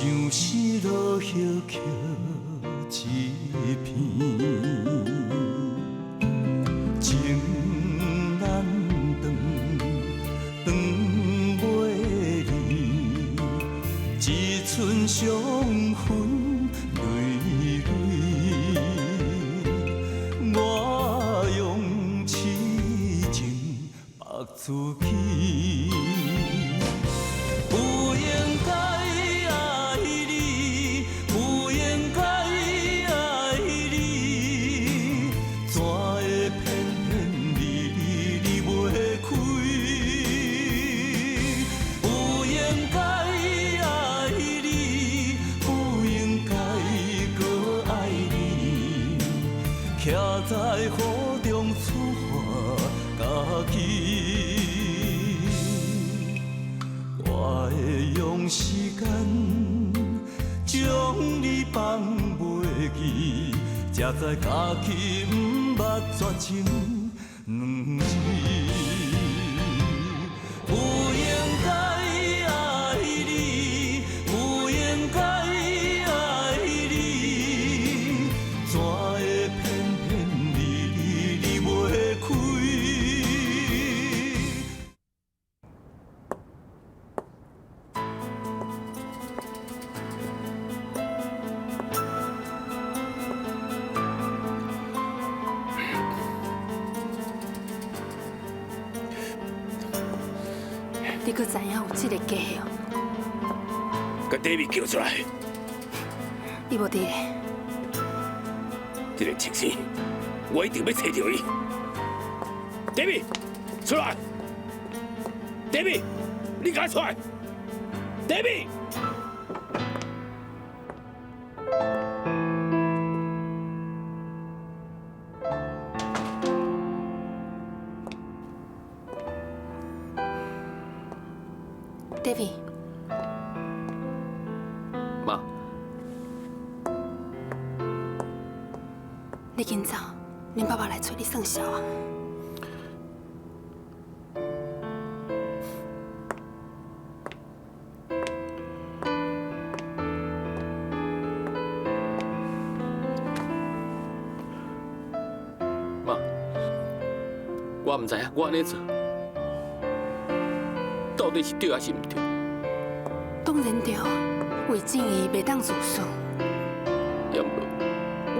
相思落叶捡一片，情难断，断袂离，一寸伤痕累累。我用痴情縛自己。不應該愛你，不應該愛你，怎會偏偏離你袂開？不應該愛你，不應該閣愛你，徛在雨中處罰家己。我會用時間將你放袂記，才知家己毋捌絕情兩字。不應該愛你，不應該愛你，怎會偏偏離你袂開？你閣知影有這个家哦？共 David 叫出來。伊無佇咧。這个畜生，我一定欲揣著伊。David，出來！David，你共我出來！David。 David，媽，你緊走，恁爸爸來揣你算數啊！媽，我毋知影我按呢做，到底是對還是毋對？當然對，為正義袂當自私。也毋過，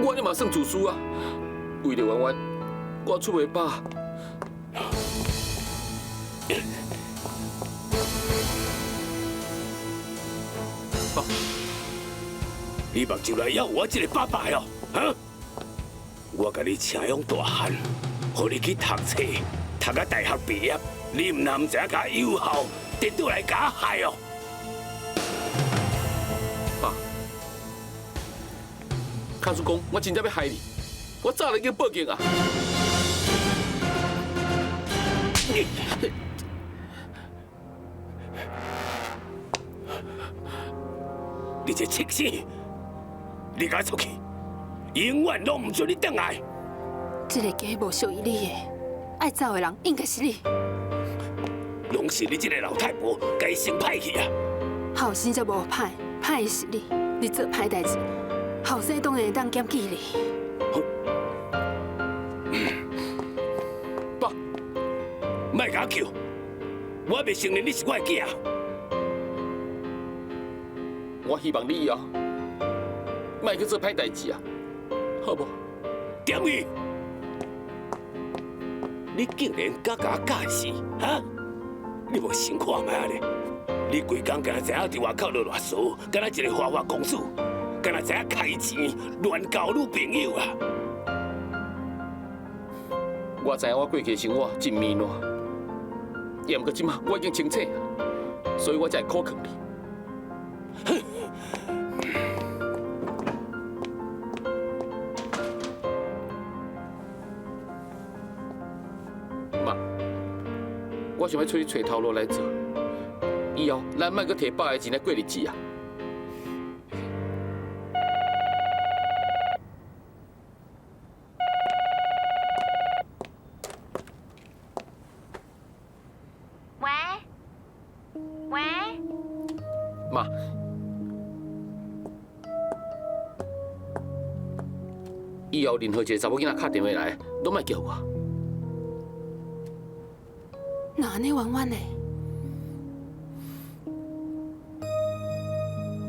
我按呢嘛算自私啊！為著圓圓，我出袂飽。爸，你目睭內猶有我這个爸爸哦？哈？我共你請養大漢，予你去讀冊，讀到大學畢業，你毋但毋知影共我有孝，顛倒來共我害哦！爸，假使講我真正欲害你，我早就已經報警啊！你這畜生！你共我出去，永遠攏毋准你轉來！這个家無屬於你的，愛走的人應該是你。攏是你這个老太婆共伊生歹去啊！後生才無歹，歹的是你，你做歹代誌，後生當然會當檢舉你。爸，莫共我叫，我袂承認你是我的囝。我希望你以後莫去做歹代誌啊，好無？點去？你竟然敢共我教示，哈？你無想看覓仔咧？你規工敢若知影佇外口囉囉嗦，敢若一个花花公子，敢若知影開錢亂交女朋友啊！我知影我過去的生活真糜爛，也毋過這馬我已經清醒，所以我才會苦勸你。媽，我想欲出去揣頭路來做，以後咱莫閣提爸的錢來過日子啊！喂，喂，媽，以後任何一個查某囡仔敲電話來，攏莫叫我。哪按呢婉婉的？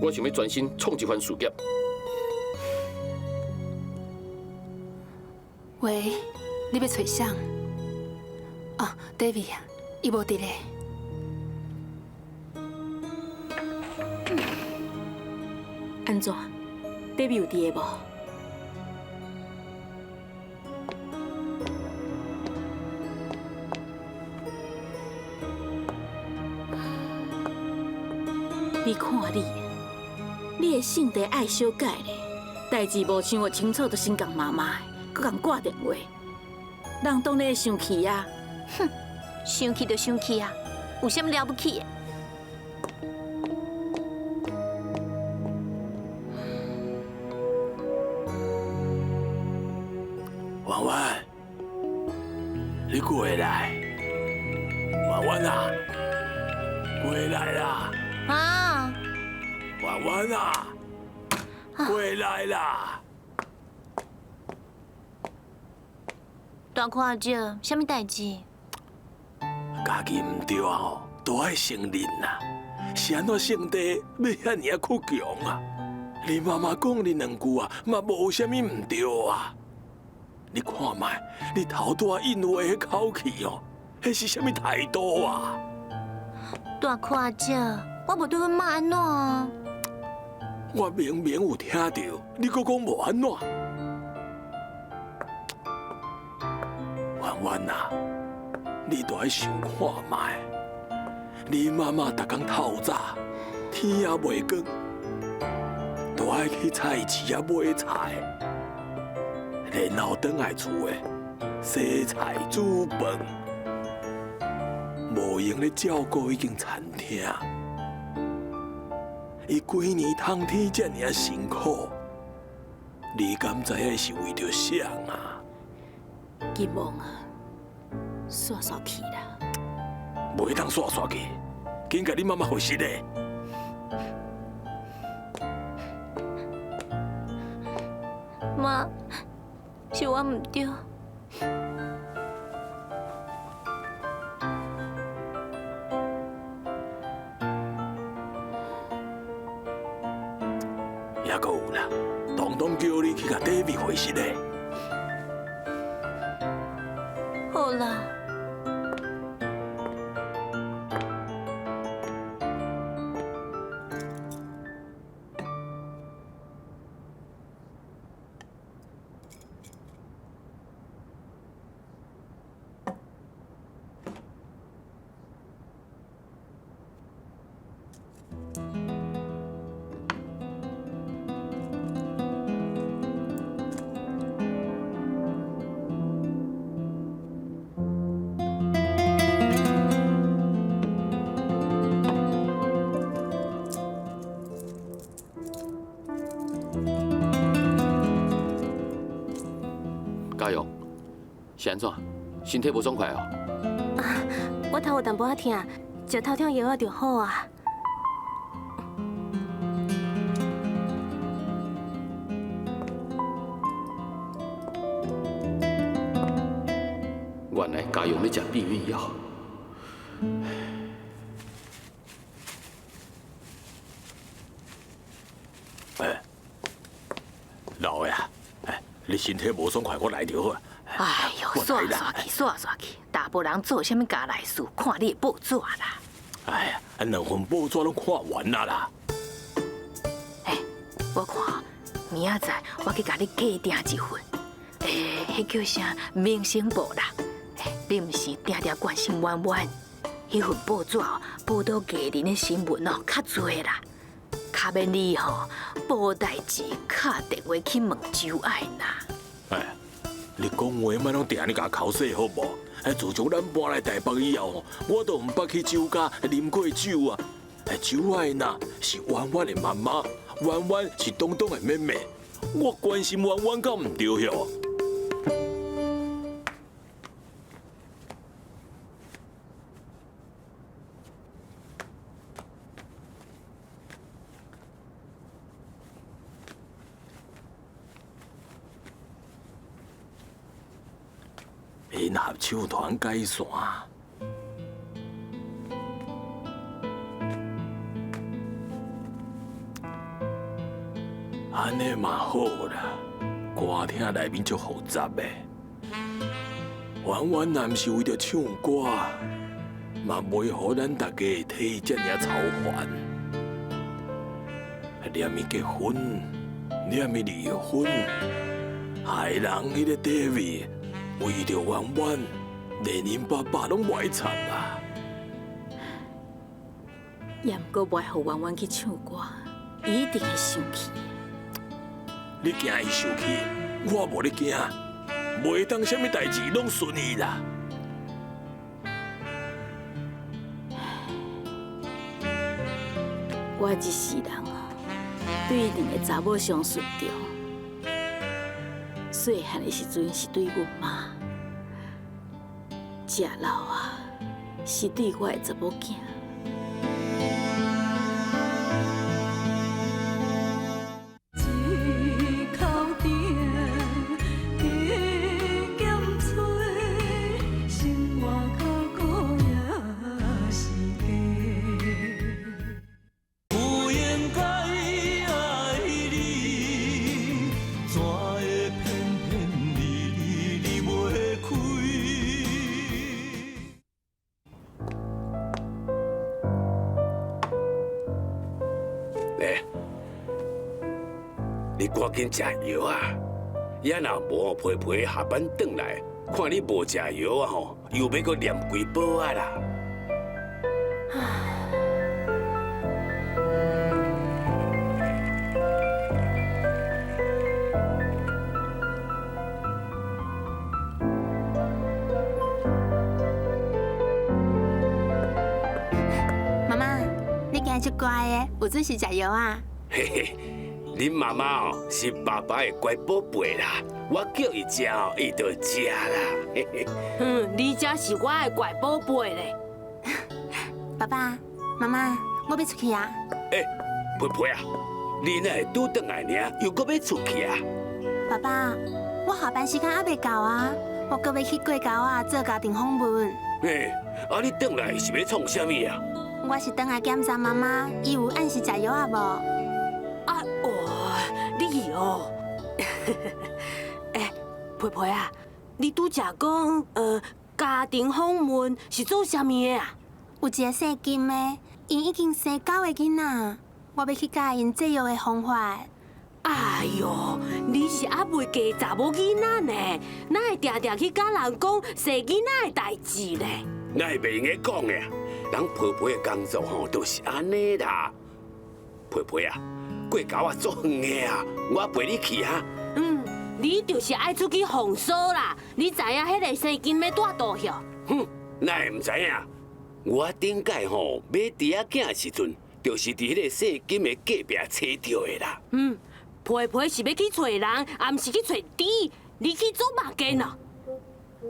我想欲專心創一番事業。喂，你欲揣誰？哦，David 啊，伊無佇咧。按怎？David 有佇个無？你看你，你的性地愛小改咧，代誌無想清楚，就先共媽媽的，閣共掛電話，人當然會生氣啊！哼，生氣就生氣啊，有啥物了不起的？婉婉，你過來，婉婉啊，過來啦！啊！婉婉啊，過來啦！大看少，啥物代誌？家己毋對啊吼，都愛承認啦。是按怎性地欲遐爾仔倔強啊？你媽媽講你兩句啊，嘛無啥物毋對啊。你看覓，你頭拄仔應話彼口氣哦，彼是啥物態度啊？大看少，我無對阮媽按怎啊？我明明有聽著，你閣講無按怎？婉婉啊，你著愛想看覓，你媽媽逐工透早，天也未光，都愛去菜市仔買菜，然後轉來厝的洗菜煮飯，無閒咧照顧彼間餐廳。伊規年冬天遮爾仔辛苦，你敢知影是為著啥啊？金旺啊，煞煞去啦！袂當煞煞去，緊共你媽媽回實咧。媽，是我毋對。猶閣有啦，當當叫你去共 David 回實咧。好啦。嘉勇，是按怎？身體無爽快哦？啊，我頭有淡薄仔疼，食頭痛藥仔就好啊。原來嘉勇咧食避孕藥。哎，老的啊，哎，你身體無爽快，我來就好啊。哎喲，煞煞去，煞煞去！大埔人做啥物家內事，看你的報紙啦。哎呀，兩份報紙攏看完啊啦。哎，我看明仔載我去共你加訂一份，欸，彼叫啥《民生報》啦。欸，你毋是定定關心婉婉，彼份報紙哦，報導家人的新聞哦，較濟啦。較免你吼無代誌敲電話去問周愛啦。哎，你講話莫攏定咧共口說好無？哎，自從咱搬來台北以後吼，我都毋捌去周家啉過酒啊。哎，周愛娜是婉婉的媽媽，婉婉是東東的妹妹，我關心婉婉敢毋對許？人合唱团解散。按呢嘛好啦，歌厅内面足复杂的。圆圆若毋是为著唱歌，嘛袂予咱大家替伊遮尔操烦。连伊结婚，连伊离婚，害人彼个 David 为著圆圆，连𪜶爸爸拢袂插啊！也毋过袂予圆圆去唱歌，伊一定会生气。你惊伊生气，我无咧惊，袂当啥物代志拢顺意啦。我这世人啊，对两个查某上顺著。细汉的时阵是对阮妈，食老啊是对我的查某囝。你赶紧食药啊！也若无皮皮下班转来，看你无食药啊吼，又欲阁念几包啊啦！妈妈，你今日足乖的，有准时食药啊？嘿嘿。恁妈妈哦是爸爸的乖宝贝啦，我叫伊食哦，伊就食啦。嘿嘿。嗯，你才是我的乖宝贝咧。爸爸妈妈，我欲出去啊！欸，皮皮啊，你哪会拄转来尔，又阁欲出去啊？爸爸，我下班时间犹未到啊，我阁欲去过桥啊做家庭访问。嘿，啊你转来是欲创啥物啊？我是转来检查妈妈，伊有按时食药啊无？啊哦，你哦，欸，皮皮啊，你拄才讲，家庭访问是做啥物的啊？有一个姓金的，𪜶已经生九个囡仔，我欲去教𪜶节育的方法。哎哟，你是犹未嫁查某囡仔呢，哪会定定去佮人讲生囡仔的代志呢？哪会袂用得讲的？人皮皮的工作吼，就是按呢啦。皮皮啊，过桥啊足远的啊，我陪你去啊。嗯，你就是爱出去放骚啦！你知影彼个生金欲蹛倒去？哼，哪会毋知影？我顶摆吼买猪仔囝的时阵，就是伫彼个姓金的隔壁揣著的啦。嗯，皮皮是欲去揣人，也毋是去揣猪。你去做目见哦。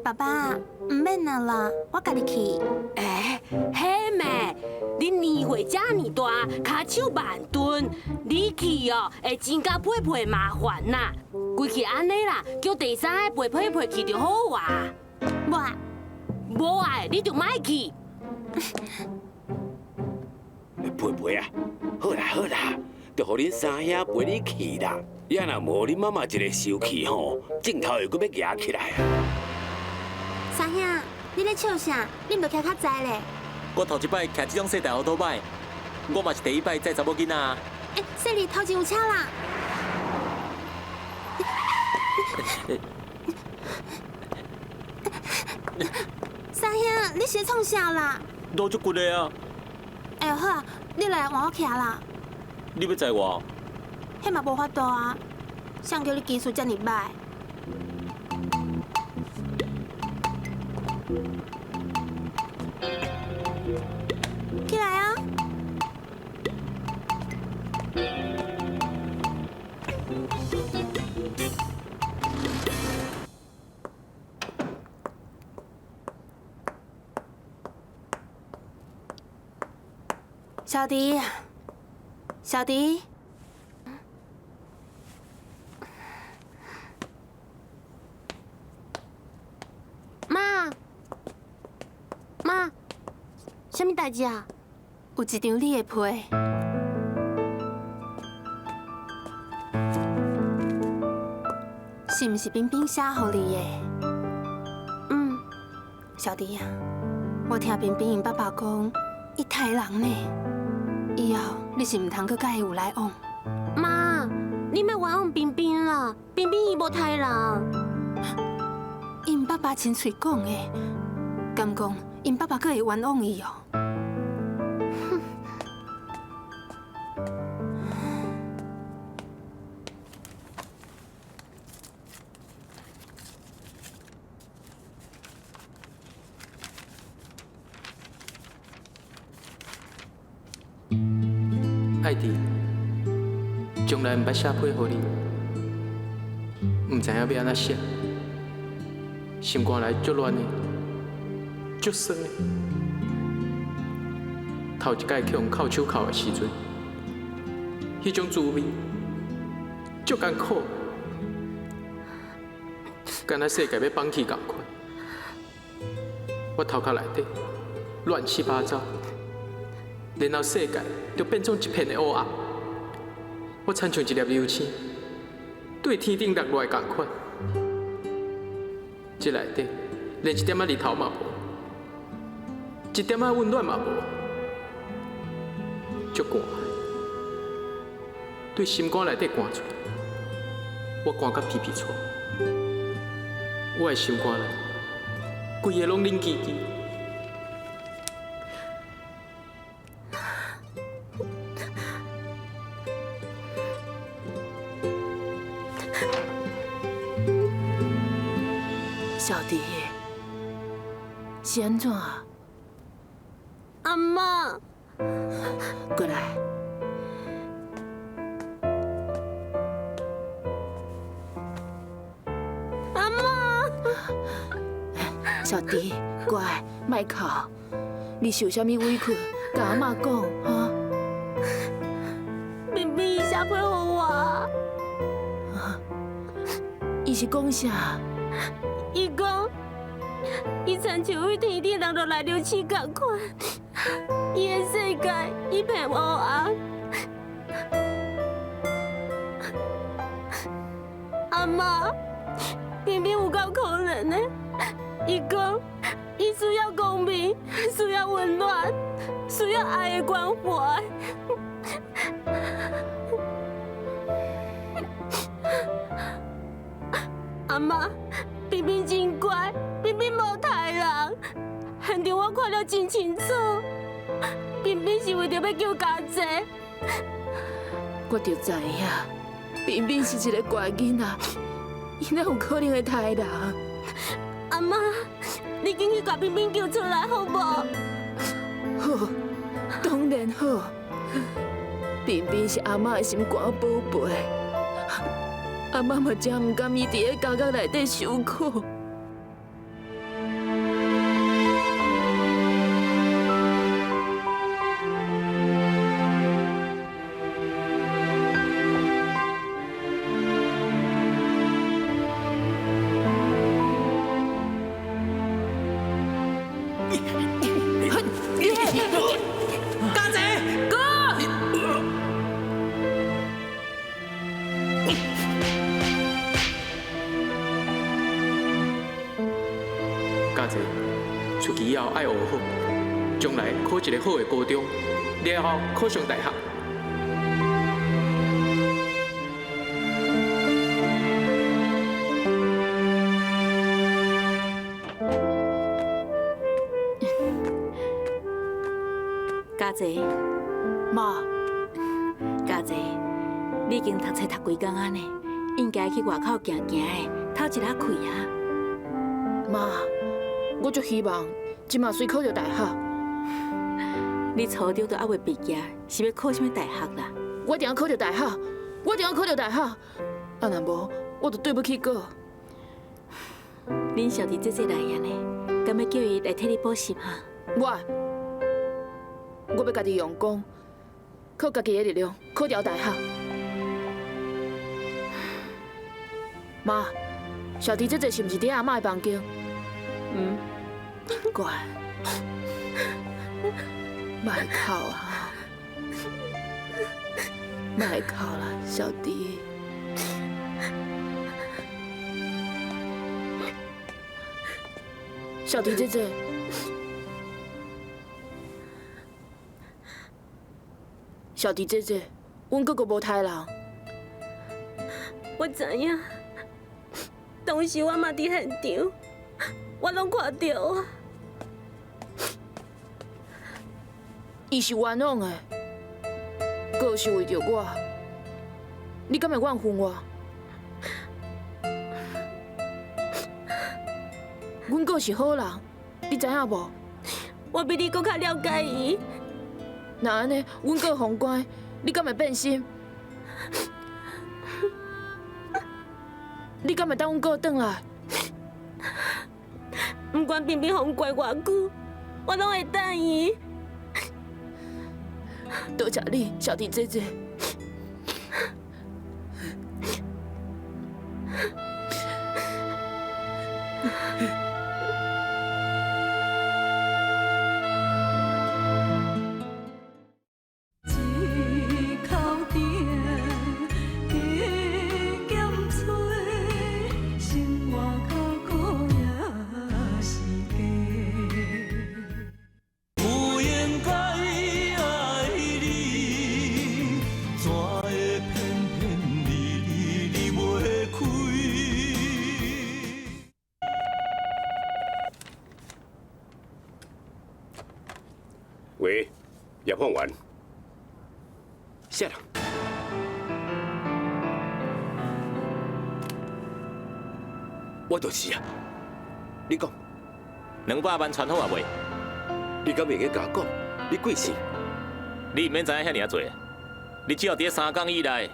爸爸，毋免啊啦，我家己去。欸，彼咩？你年岁遮尔大，跤手慢钝，你去哦，会增加皮皮麻烦啦。规气按呢啦，叫第三个陪皮皮去就好啊。无爱，无爱，你就莫去。皮皮啊，好啦好啦，就予恁三兄陪你去啦。也若无恁妈妈一个生气吼，镜头会阁欲举起来啊。三兄，你咧笑啥？你毋著徛较在咧？我头一摆骑这种细台欧多摆，我嘛是第一摆载查某囡仔。欸，细里头前有车啦！三兄，你是咧创啥啦？路足骨的啊！哎，好啊，你来换我骑啦。你欲载我？彼嘛无法度啊，谁叫你技术遮尔䆀？起来啊！小迪，小迪，妈，代誌啊？有一張你的批。是毋是冰冰寫予你的？嗯，小弟啊，我聽冰冰𪜶爸爸講，伊刣人呢，以後你是毋通閣佮伊有來往。媽，你莫冤枉冰冰啦，冰冰伊無刣人。𪜶爸爸親喙講的，敢講𪜶爸爸閣會冤枉伊哦？愛弟，從來毋捌寫批予你，毋知影欲按怎寫，心肝內足亂的，足酸的。頭一擺去予人銬手銬的時陣，彼種滋味足艱苦，敢若世界欲崩去仝款。我頭殼內底亂七八糟。然後世界就變做一片的烏暗，我親像一粒流星，對天頂落落來仝款。這內底連一點仔日頭嘛無，一點仔溫暖嘛無，足寒，對心肝內底寒出來，我寒甲皮皮剉，我的心肝內規个攏冷吱吱。小弟，是按怎？阿嬤，過來。阿嬤，小弟，乖，莫哭。你受啥物委屈，共阿嬤講哈。明明伊寫批予我。伊是講啥？伊講，伊親像對天頂落落來流星仝款，伊的世界一片烏暗。阿嬤，冰冰有夠可憐的，伊講，伊需要公平，需要溫暖，需要愛的關懷。阿嬤。冰冰真乖，冰冰無刣人，現場我看了真清楚。冰冰是為著欲救家姐。我就知影，冰冰是一個乖囡仔，伊哪有可能會刣人？阿嬤，你緊去共冰冰救出來好無？好，當然好。冰冰是阿嬤的心肝寶貝。阿嬤嘛真毋甘伊佇咧監獄內底受苦。家姐，哥。家姐，出去以後愛學好，將來考一个好的高中，了後考上大學。家姐，媽，家姐，你已經讀冊讀幾工啊呢？應該去外口行行的，透一下氣啊。媽，我足希望這馬隨考著大學。你初中都猶未畢業，是欲考啥物大學啦？我一定欲考著大學，我一定欲考著大學。啊，若無，我就對不起哥。恁小弟這這來啊呢，敢欲叫伊來替你補習哈？我欲家己用功，靠家己的力量考著大學。媽，小弟這這是毋是佇阿嬤的房間？嗯，乖。莫哭啊！莫哭啦，小弟。小弟姐姐，小弟姐姐，阮哥阁无刣人。我知影，当时我嘛伫现场，我拢看著啊。伊是冤枉的，阁是为著我，你敢会怨恨我？阮哥是好人，你知影无？我比你阁较了解伊。若按呢，阮阁予关，你敢会变心？你敢会等阮哥转来？不管冰冰予关偌久，我拢会等伊。多谢你，小弟姐姐。喂，叶凤元，啥人？我就是啊。你讲，200万传好啊未？你敢会用共我讲？你贵姓？你毋免知影遐尔仔济，你只要伫3工以内，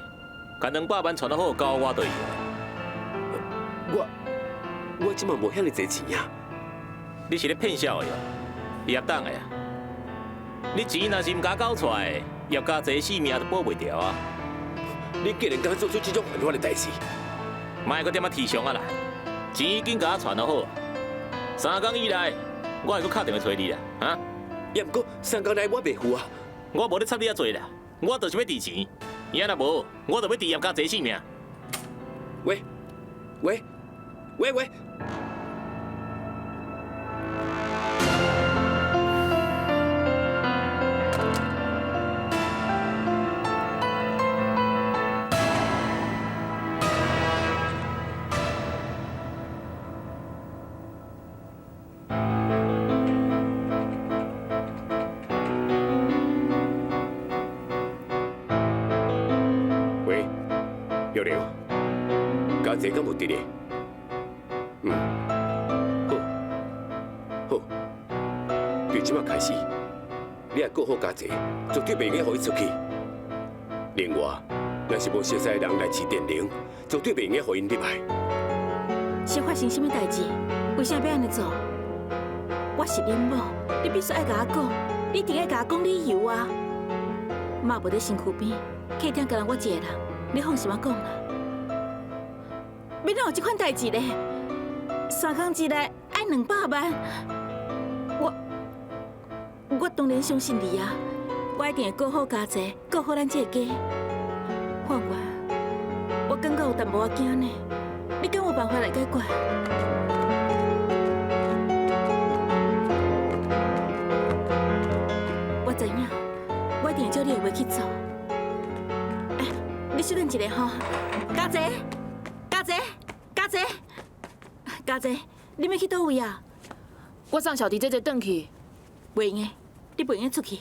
共200万传好交我就会。我这马无遐尔济钱啊！你是咧骗痟的哦，叶董的啊！你钱若是毋共交出来，叶家济性命都保袂牢啊！你竟然敢做出这种犯法的代志，莫阁踮仔提上啊啦！钱已经共我传好，3工以内我会阁敲电话揣你啦，啊？也毋过3工内我袂付啊！我无咧插你遐济啦，我就是欲挃钱，伊若无，我就欲挃叶家济性命。喂，喂，喂喂！喂，玉玲，家姐敢有伫咧？嗯，好，好，对这马开始，你爱顾好家姐，绝对袂用予伊出去。另外，若是无熟似的人来市电铃，绝对袂用予𪜶入来。是发生啥物代志？为啥欲按呢做？我是恁某，你必须爱共我讲，你一定爱共我讲理由啊！妈无伫身躯边，客厅干焦我一个人，你放心仔讲啦。欲哪有这款代志咧？3工之内爱200万，我当然相信你啊！我一定会顾好家姐，顾好咱这个家。法官，我感觉有淡薄仔惊呢，你敢有办法来解决？我知影，我一定会照你的话去做。哎，你稍等一下吼，家姐，家姐，家姐，家姐，你欲去佗位啊？我送小弟姐姐转去。袂用的，你袂用得出去。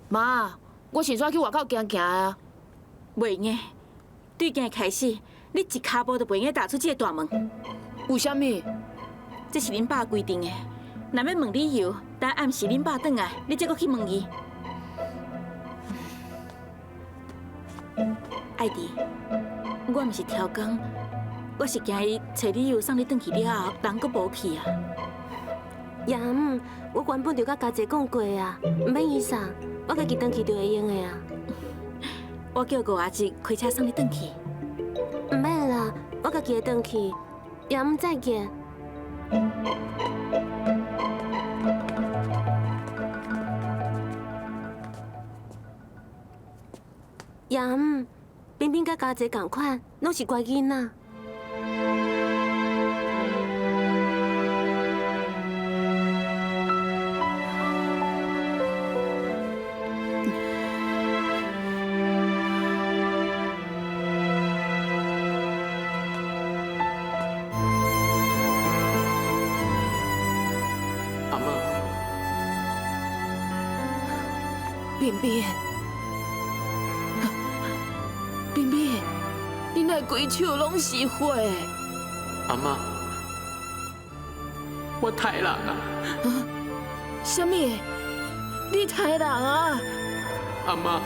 妈，我想煞去外口行行啊。袂用的，对今日开始，你一跤步都袂用得踏出这个大门。为啥物？这是恁爸规定的。若欲问理由，等暗时恁爸转来，你再阁去问伊。爱弟，我毋是超工，我是惊伊揣理由送你转去了后，人阁无去啊。爷姆，我原本就佮家姐讲过啊，毋免伊送，我家己转去就会用的啊。我叫吴阿姊开车送你转去。毋免啦，我家己会转去。爷姆再见。也毋，冰冰佮家姐仝款，攏是乖囡仔。阿嬤，冰冰，冰冰，你哪规手攏是血？阿嬤，我刣人啊！啥物？你刣人啊？阿嬤，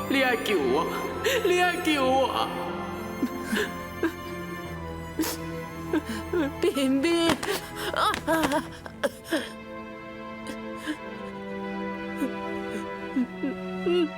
你愛救我，你愛救我！冰冰，啊！冰冰。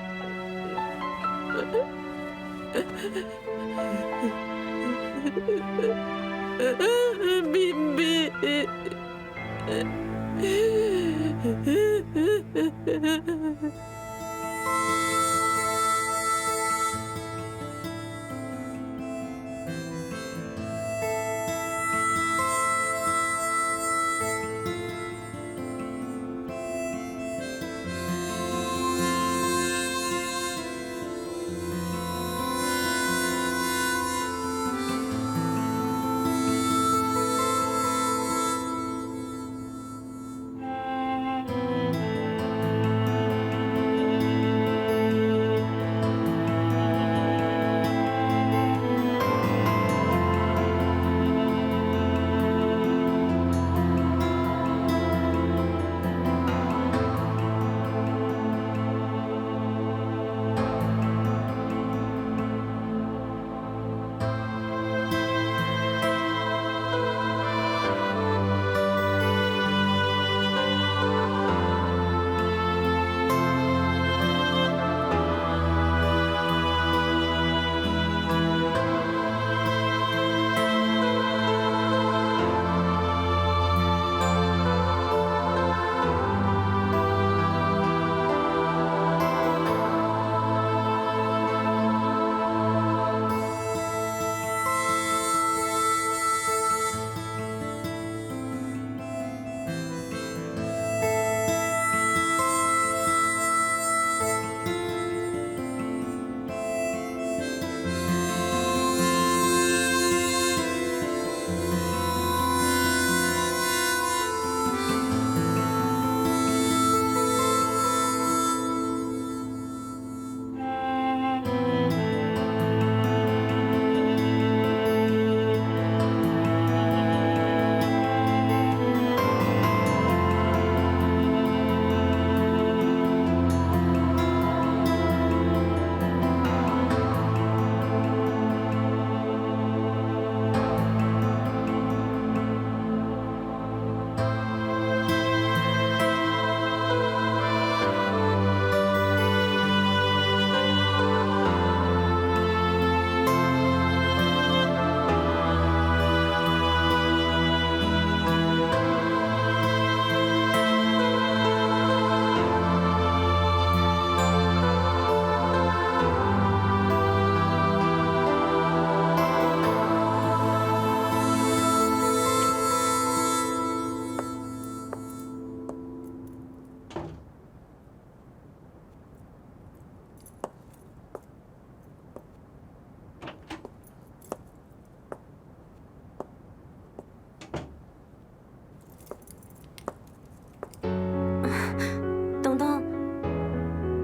东东，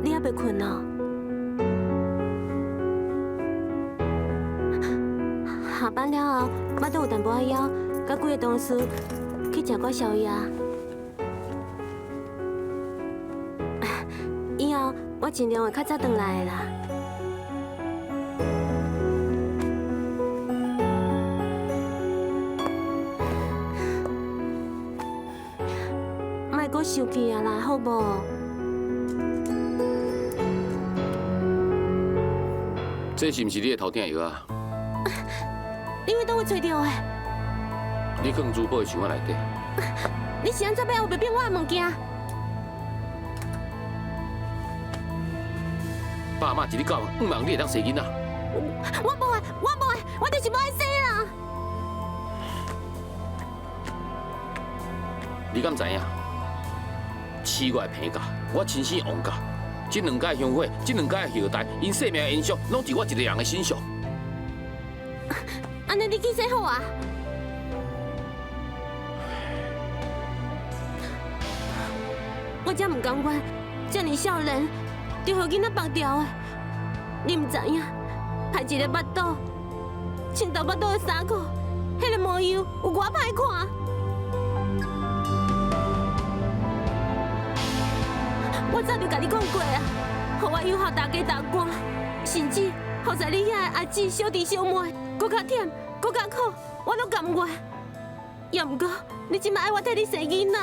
你还袂睏哦？下班了后，我都有淡薄仔枵，佮几个同事去食寡宵夜。以后我尽量会较早转来的啦。莫阁生气啊啦，好无？这是毋是你的头疼药啊？你佇佗位揣著的？你囥珠宝的箱仔内底。你是按怎欲乌白变我的物件？爸媽一日到晚，向望你會當生囡仔。我無愛，我無愛，我就是無愛生啦。你敢知影？七月的棚架，我親生王家，這兩家的香火，這兩家的後代，𪜶性命的延續，攏佇我一个人的身上。按呢你去生好啊？我才毋甘愿，遮尔少年就予囡仔绑掉的。你毋知影，歹一个腹肚，穿到腹肚的衫裤，彼个模样有偌歹看。我早就共你讲过啊，予我养活大家大官，甚至予在你遐的阿姊、小弟、小妹，阁较忝，阁较苦，我拢甘愿。也毋过，你这摆爱我替你生囡仔，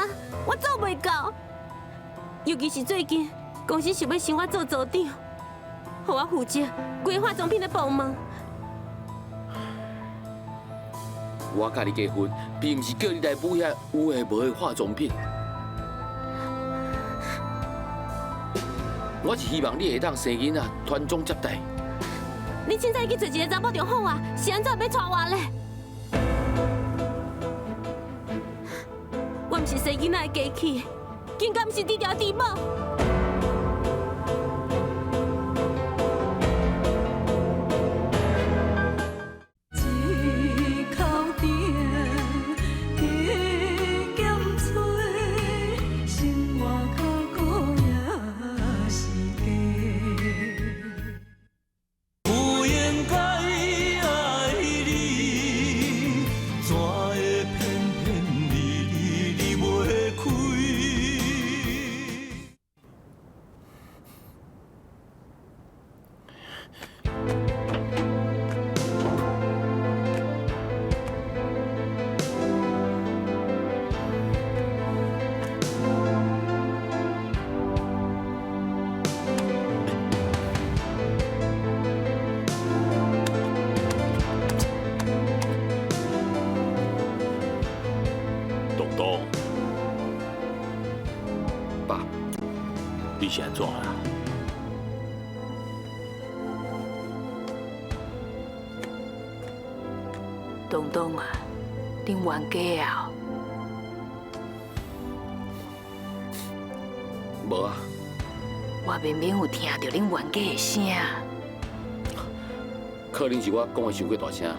我做袂到。尤其是最近，公司想欲升我做组长，予我负责规化妆品的部门。我佮你结婚，并毋是叫你来买遐有的无的化妆品。我是希望你会当生囡仔，传宗接代。你凊彩去找一个查某就好啊，是按怎欲娶我咧？我毋是生囡仔的机器，更加毋是猪条猪某。爸，你是按怎啦？东东啊，恁冤家啊？无啊。我明明有听著恁冤家的声。可能是我讲的伤过大声。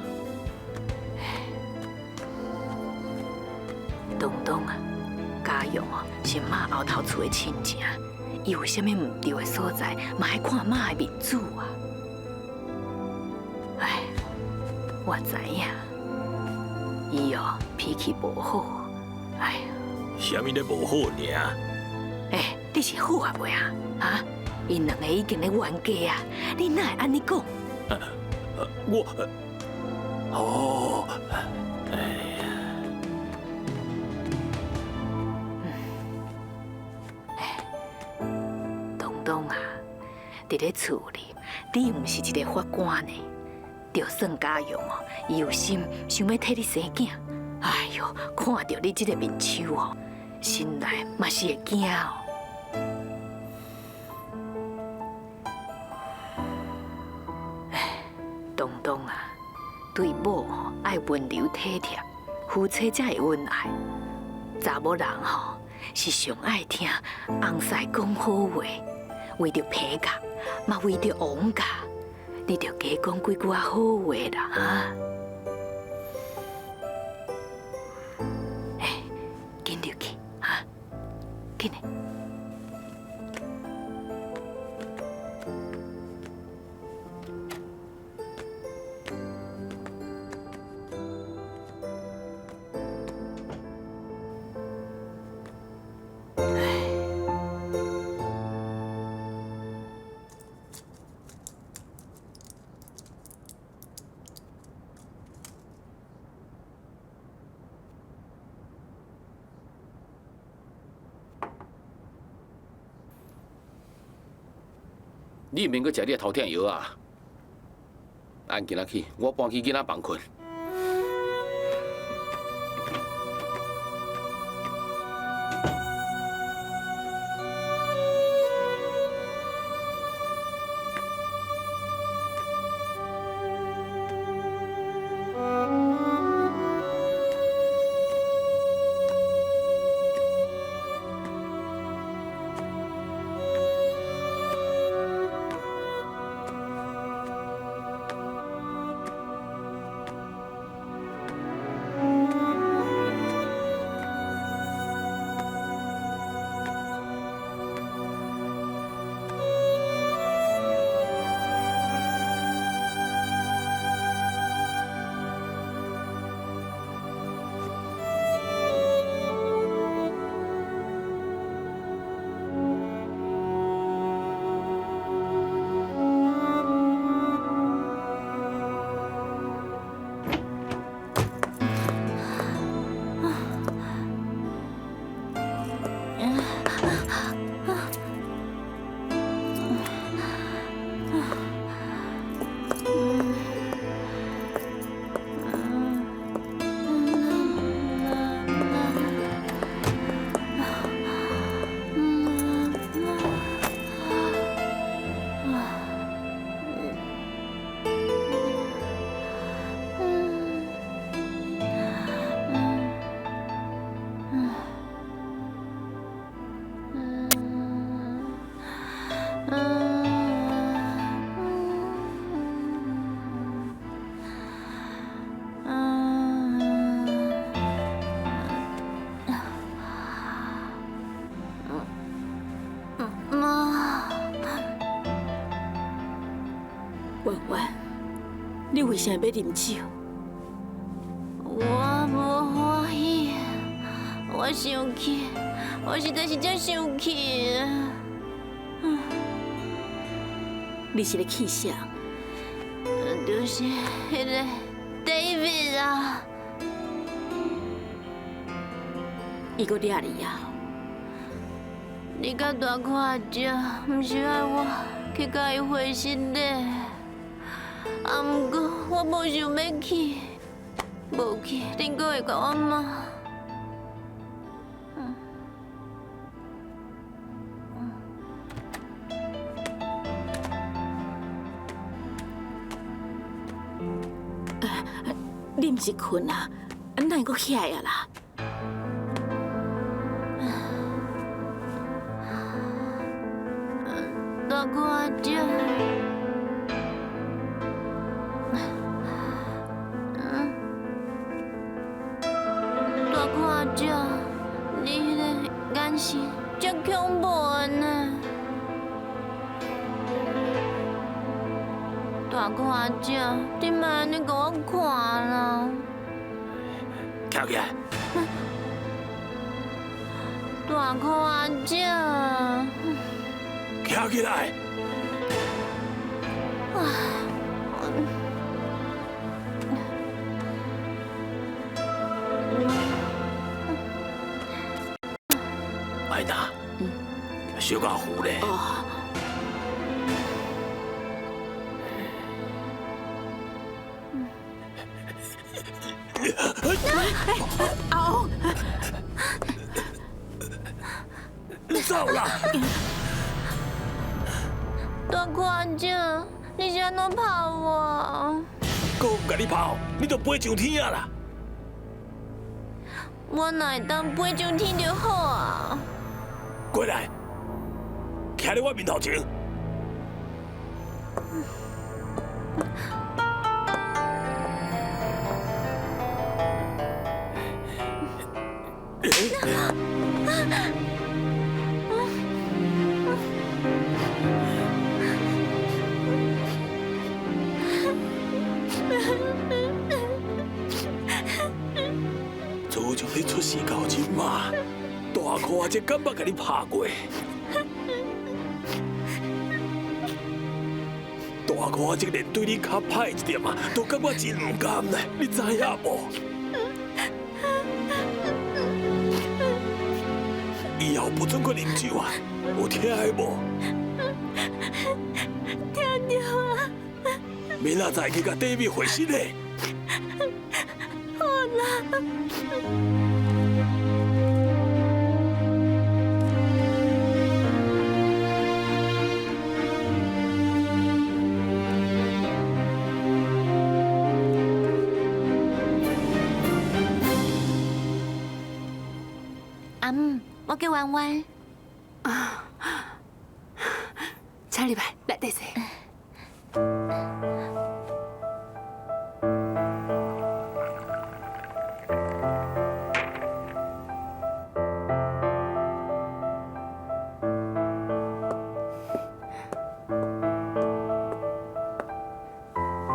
东东啊，家用哦是妈后头厝的亲情，伊有啥物毋对的所在，嘛爱看妈的面子啊。哎，我知影，伊哦脾气无好，哎。啥物咧无好尔？哎，你是好啊袂啊？啊，𪜶两个已经咧冤家啊，你哪会按呢讲？我，哦，哎呀，东东啊，伫咧厝里，你毋是一个法官呢，就算家用哦，伊有心想欲替你生囝，哎哟，看著你这个面相哦，心内嘛是会惊哦。东东啊，对某吼爱温柔体贴，夫妻才会恩爱。查某人吼是上爱听翁婿讲好话，为著彭家，嘛为著王家，你著加讲几句仔好话啦，哈！哎，紧入去，哈，紧来。你毋免阁食你的头疼药啊！按今仔起，我搬去囡仔房睏。你為啥欲啉酒？我無歡喜，我生氣，我實在是真生氣。你是咧氣啥？就是彼个 David 啊，伊閣掠你啊？你佮大哥阿姐，毋是愛我去共伊回失禮，啊，毋過我無想欲去，無去，恁閣會共我罵。你毋是睏啊？哪會閣起來啊啦？大哥阿姐，大哥阿姐，你彼个眼神足恐怖的呢。大哥阿姐，你莫按呢共我看啦。徛起來！大哥阿姐，徛起來！愛達，小可糊咧。阿翁，你走啦！大哥阿姐，你是按怎拍我？阁毋共你拍，你就飞上天啊啦！我若會當飛上天就好啊！過來，徛咧我面頭前。自从你出世到这马，大哥阿姐敢捌共你拍过？大哥阿姐连对你较歹一点啊，都感觉真毋甘呢，你知影无？以後不准閣啉酒啊，有聽無？聽著啊！明仔載去共 David 會失禮。好啦。阿姆，我叫彎彎。啊，請入來，來底坐。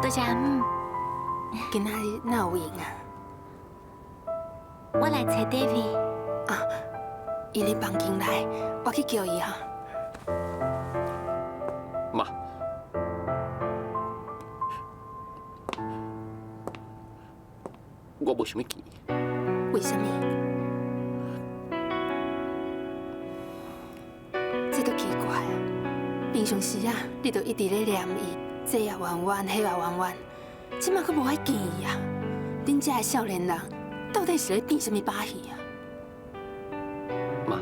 多謝阿姆。今仔日哪有閒啊？我來揣 David。啊，伊佇房間內，我去叫伊哈。媽，我無想欲見。為啥物？這都奇怪啊！平常時啊，你都一直咧念伊，這也冤冤，彼也冤冤，這馬閣無愛見伊啊！恁遮的少年人到底是咧變啥物把戲啊？媽，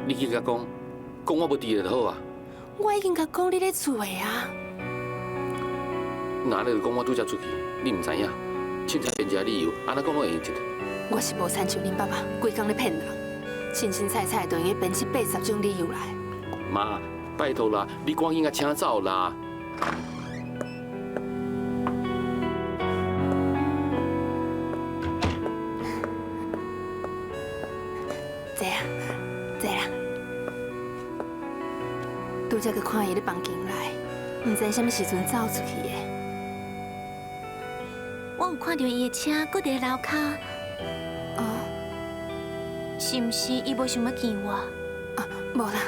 你去共講，講我無佇就好啊。我已經共講你咧厝的啊。若按呢就講我拄才出去，你毋知影，凊彩編一个理由，按怎講攏會用得。我是無親像恁爸爸，規工咧騙人，清清彩彩就用編70-80種理由來。媽，拜託啦，你趕緊共請走啦。坐啊，坐啦。拄才閣看伊咧房間內，毋知啥物時陣走出去的。我有看著伊的車閣佇咧樓跤。哦，是毋是伊無想欲見我？啊，無啦，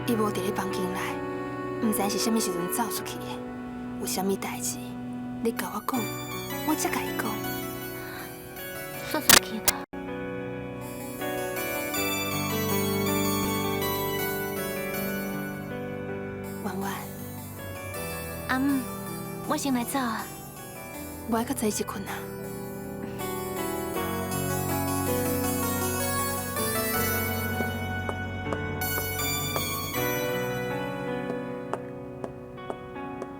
伊無佇咧房間內，毋知是啥物時陣走出去的。有啥物代誌，你共我講，我才共伊講。煞煞去啦。婉婉，阿姆，我先來走啊。無愛較早一睏啊。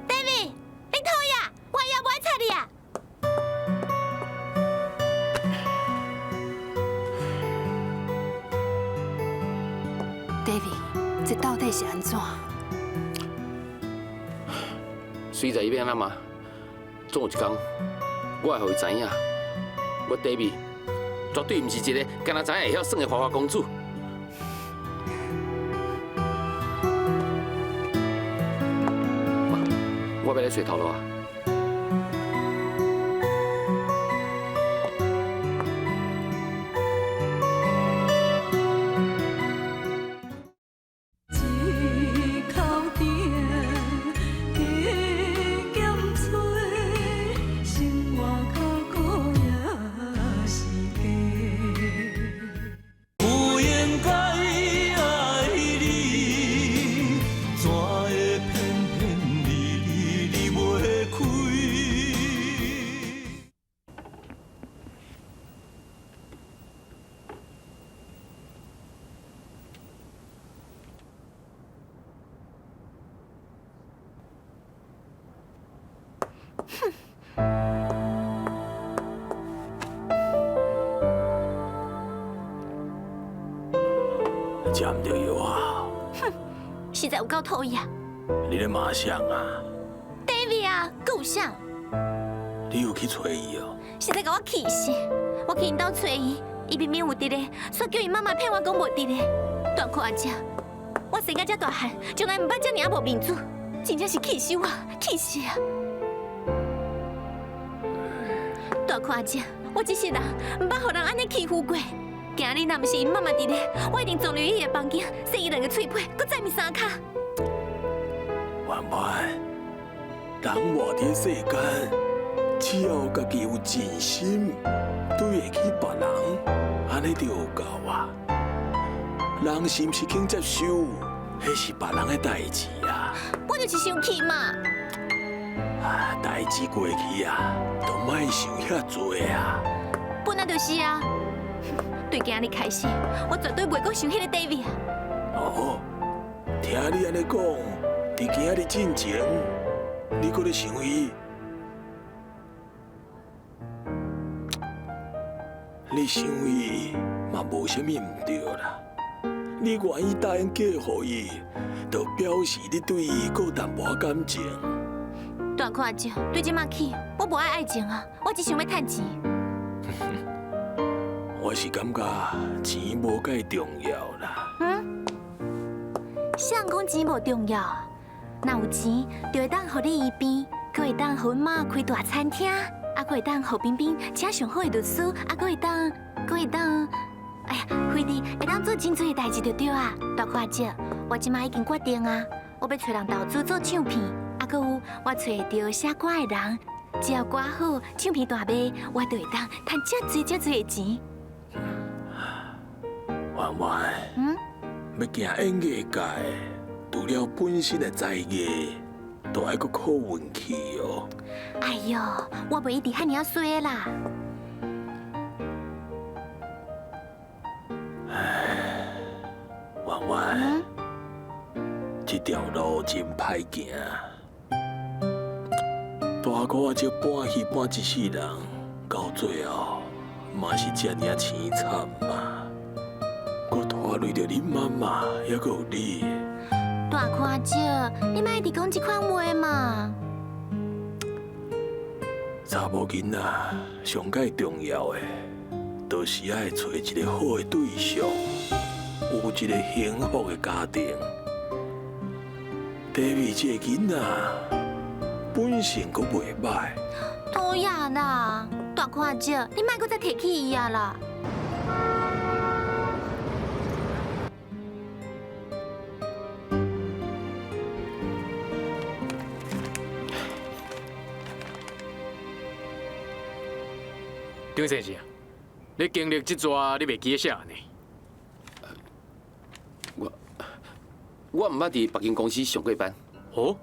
David，你討厭，我也無愛睬你啊！ David，這到底是按怎？隨在伊欲按怎嘛，總有一天，我會予伊知影，我 David 絕對毋是一個干焦知影會曉耍的花花公子。媽，我欲來揣頭路啊！一口甜，加减吹，生活较苦也是假。不應該愛你，怎會偏偏離離袂開？食毋著藥啊！哼，實在有夠討厭。你咧罵誰啊？ David 啊，閣有誰？你有去揣伊哦？實在共我氣死！我去𪜶兜揣伊，伊明明有佇咧，煞叫𪜶媽媽騙我講無佇咧。大箍阿姐，我生甲遮大漢，從來毋捌遮爾仔無面子，真正是氣死我，氣死啊！大箍阿姐，我這世人毋捌予人按呢欺負過。今日若毋是𪜶媽媽佇咧，我一定撞入伊的房間，扇伊兩个喙皮，閣載伊衫跤。婉婉，人活佇世間，只要家己有盡心，對會起別人，按呢就有夠啊。人是毋是肯接受，彼是別人的代誌啊。我就是生氣嘛。啊，代誌過去啊，就莫想遐濟啊。本來就是啊。對今日開始，我絕對袂閣想彼個 David 啊。哦，聽你按呢講，佇今仔日進前，你閣咧想伊？你想伊嘛無啥物毋對啦。你願意答應嫁予伊，就表示你對伊閣有淡薄仔感情。大箍阿姐，對這馬起，我無愛愛情啊，我只想欲趁錢。我是感覺錢無蓋重要啦。嗯？誰講錢無重要？若有錢，就會當予你醫病，閣會當予阮媽開大餐廳，啊，閣會當予冰冰請上好的律師，啊，閣會當，閣會當，哎呀，非得會當做真濟代誌就對啊。大箍阿姐，我這馬已經決定啊，我欲揣人投資做唱片，啊，閣有我揣會著寫歌的人，只要歌好，唱片大賣，我就會當趁遮濟遮濟的錢。婉婉，欲行演藝界，除了本身的才藝，都愛閣靠運氣哦。哎喲，我袂一直遐爾仔衰啦。唉，婉婉，這條路真歹行。大箍仔這搬戲搬一世人，到最後嘛是遮爾凄慘嘛。閣拖累著恁媽媽，猶閣有你。大箍仔姐，你莫一直講這款話嘛。查某囡仔上蓋重要的，就是愛揣一個好的對象，有一個幸福的家庭。David 這个囡仔本性閣袂䆀。讨厌啦！大看少，你莫阁再提起伊啊啦。张先生，你经历这逝，你袂记得啥呢？我毋捌伫别间公司上过班。哦，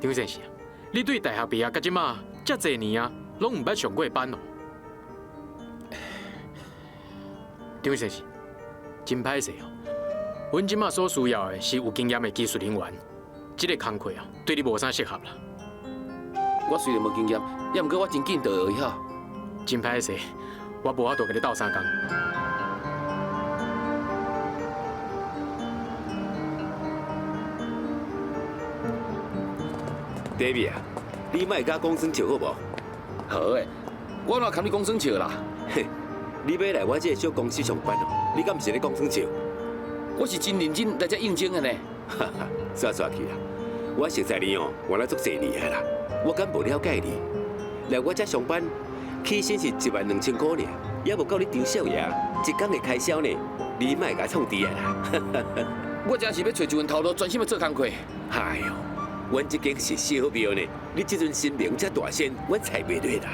张先生，你对大学毕业到这马遮济年啊，拢毋捌上过班哦。张先生，真歹势哦，阮这马所需要的是有经验的技术人员，这个工课啊，对你无啥适合啦。我虽然无经验，也毋过我真紧就会晓。真歹势，我无法度共你斗相共。 David 啊，你莫佮讲耍笑好无？好诶，我哪堪你讲耍笑啦？嘿，你欲来我这个小公司上班哦？你敢毋是咧讲耍笑？我是真认真来遮应征的呢。哈哈，煞煞去啦！我熟似你哦，原来足济年啊啦，我敢无了解你？来我遮上班，起薪是12000块尔，也无够你张少爷一工的开销呢。你莫共创治啊啦！我这是欲揣一份头路，专心欲做工课。哎哟，阮这间是小庙呢，你这阵神明遮大仙，阮揣袂落啦。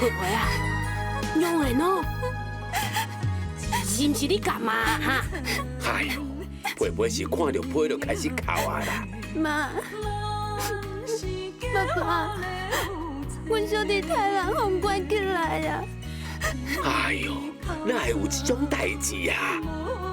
皮皮啊，用的喏，是毋是你干嘛哈？哎呦，皮皮是看著皮就开始哭啊啦。妈，爸爸，阮小弟太人予关起来啊！哎呦，哪会有这种代志啊？